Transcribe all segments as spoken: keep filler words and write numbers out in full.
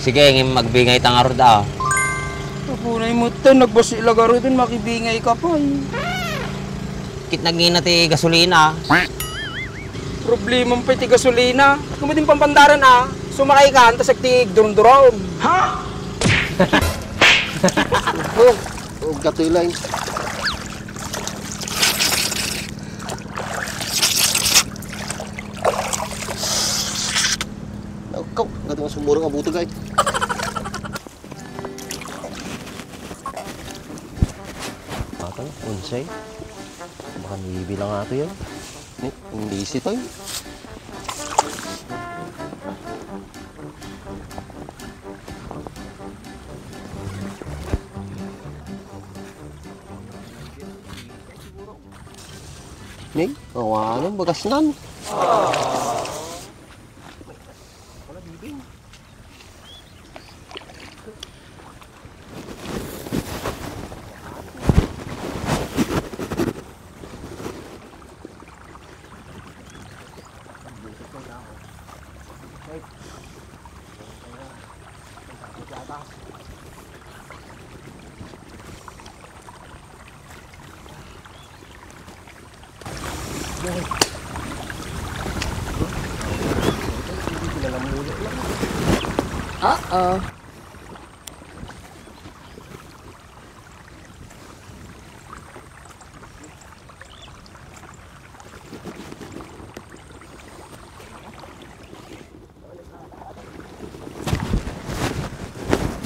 Sige, ngem agbingay ta ngarud, a. Apo, nay metten, nagbasi la garuden, makibingay ka pay. Ket nagngina ti gasolina. Problemam pay ti gasolina. Kumadin pampandaran, a. Sumakay ka, antas agti durunduraon. Ha? Oh, oh, gatoylay. Nakaw, gati nga sumurang a butog ay. Ato, unsay? Baka nibilang ato yan. Ni, hindi si Toy. Ni, awanan, bagasnan. Oo.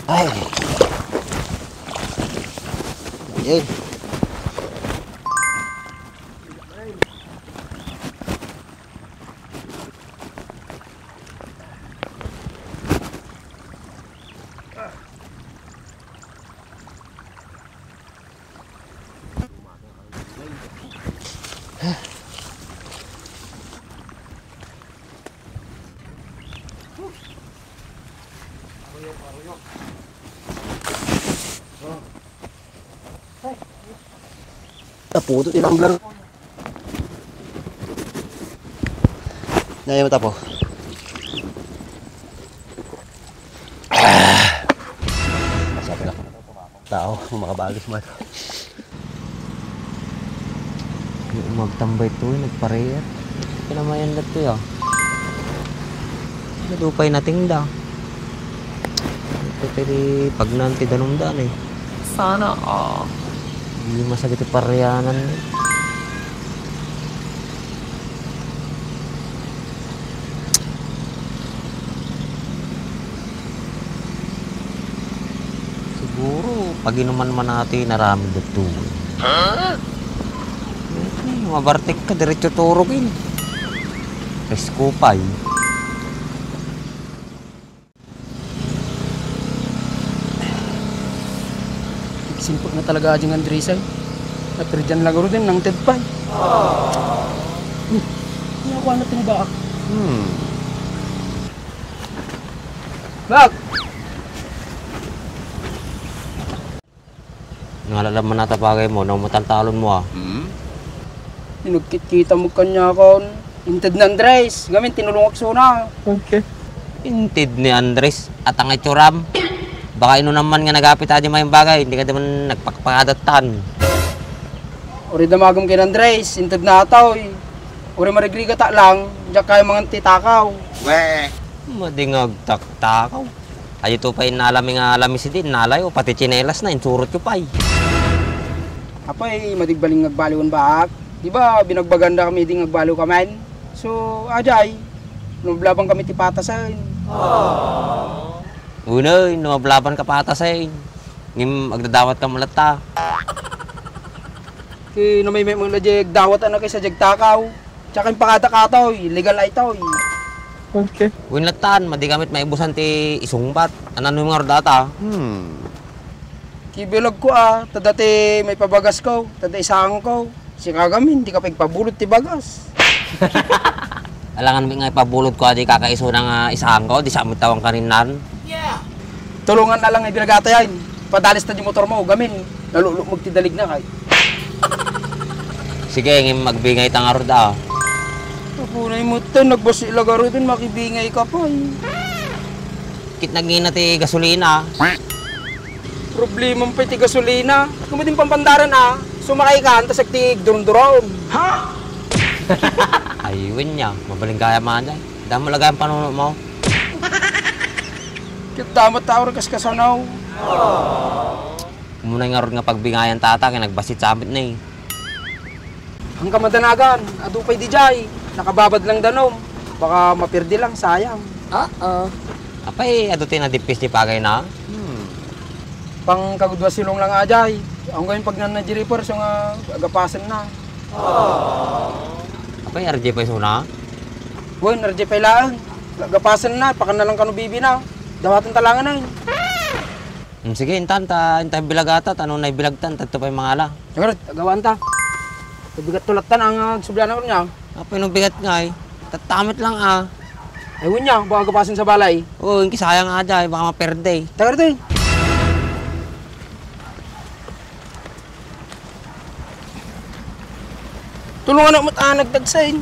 Ay. Ayun. Naputo ti tumbler. Naya mo tapo. Ah. Masarap na. Tao, makabagis man. Yung magtambay to, eh, nagpareha. Kinamayan na to, ah. Ano pa'y natingda? Ito, pwede pagnan ti danum daan, eh. Sana all. Hindi masakit yung parehanan, eh. Siguro, pag-inuman man natin, naramid ito. Huh? Eh, mabartek ka, diretso turog, eh. Presko pa, eh. Simple na talaga, Ading Andres, ay. Napirdian lang guro din, nang ted pa, eh. Hmm. Nakuha na itong baak. Hmm. Bak! Ngalala man nata bagay mo, no, mataltalon mo, ah. Hmm? Inugkit-kita mo kanya kon inted ni Andres, gamin tinulongak suna. Okay. Inted ni Andres, at ang itsuram. Baka ino naman nga nagapit adi mayang bagay, hindi ka naman nagpakpakadatan. Uri damagam ken Andres, inted nataw, eh. Uri marigriga ta lang, diak kaya mangan ti takaw. We. Madingag taktakaw. Ay, ito pa innalami nga lamis idi, innalayo, pati tsinelas na, insurot ko pay. Apay, madigbaling agbaliwen baak. Di ba, binagbaganda kami idi nga agbaliw kaman? So, ajay, nablaban kami ti patasen. Unay, nablaban ka patasen. Ngem agdadawat ka met latta. Ki, no may, may, may, agdawat, ano, kaysa diag takaw. Tsaka impakada ka, toy. Legal ay, toy. Okay. Wen lattan, madi ka met maibusan ti isungbat. Anan mo nga data? Hmm. Kibilag ko, ah, ta dati maipabagas ko, ta dati isang ko. Sika gamin, di ka pagpabulot ti bagas. Alangan mi nga ipabulot ko, adi kakaisuna nga isang ko, di sa amin tawang kaninnan. Yeah. Tulungan na lang nga ibinagatayan. Padalis ta di motor mo, gamin. Nalulukmog ti dalig na kay. Sige, ngem agbingay ta ngarud, ah. Apo, nay metten, nagbasi la garuden, makibingay ka pay. Ket nagngina ti gasolina. Problemam pay ti gasolina. Kamo din pampandaran a. Sumakay ka, antas agti durunduron. Ha? Ay, wen niya. Mabalin kaya man dyan. Damo lagay ang panuno mo. Ket damat tao rin kas kasanaw. Umunay ngarud nga pagbingayan tata, kay nagbasit sabit na eh. Ang kamadanagan, adu pay di jay. Nakababad lang danom. Baka mapirdi lang, sayang. Ah, ah. Apay, adu ti nadipis ti pagay na? Hmm. Pang kagudua silong lang ajay. Ang gawin pag nanadjiriper, so nga agapasen na. Apay, R J pay suna? Wen, R J pay laeng. Agapasen na, pakan na lang kano bibi na. Dawatan talangan na eh. Hmm, sige, intan, ta, intan bilagata, ta no naibilagtan, tadto pay mangala. Agad, agawaan ta. Bigat tulatan ang, ah, sublian ako niya. Apay no bigat nga eh. Tatamit lang ah. Ay, wen niya, baka gapasen sa balay. Oo, inki sayang nga dyan, baka maperde. Tagar to eh. Tulungan ako mat-, ah, nagdagsain.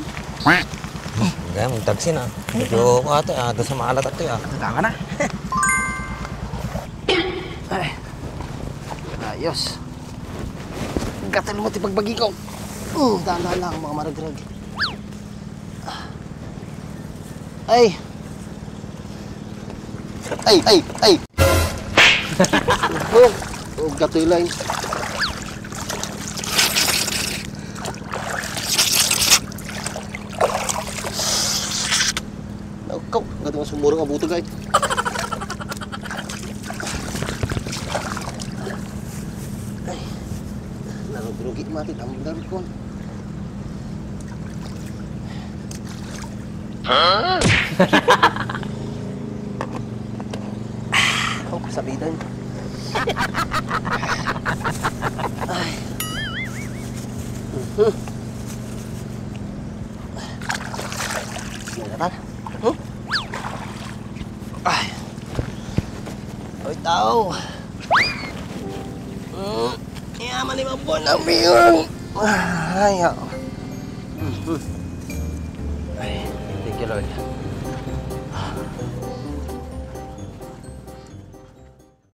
Kaya magdagsin ah. Medyo, ate, ah, doon sa maalat ito ah. Tama na. Ay. Ayos. Gatel mo ti pagbagi ko. Uh, dahan-dahan lang, mga maragrag. Ay. Ay, ay, ay. Oh, oh, gatoy lang. Nakaw, gatoy nga sumurang abutag ay. Ay, narugi-rugi mati, tambal ko. Oh, kasabitan. Ay. Mhm. Sino ka ta? Hmm? Ay. Oy, tao. Hmm. Yaman ni Mabon ang biyong. Ay, ah. Mhm. Ay, thank you, Lord.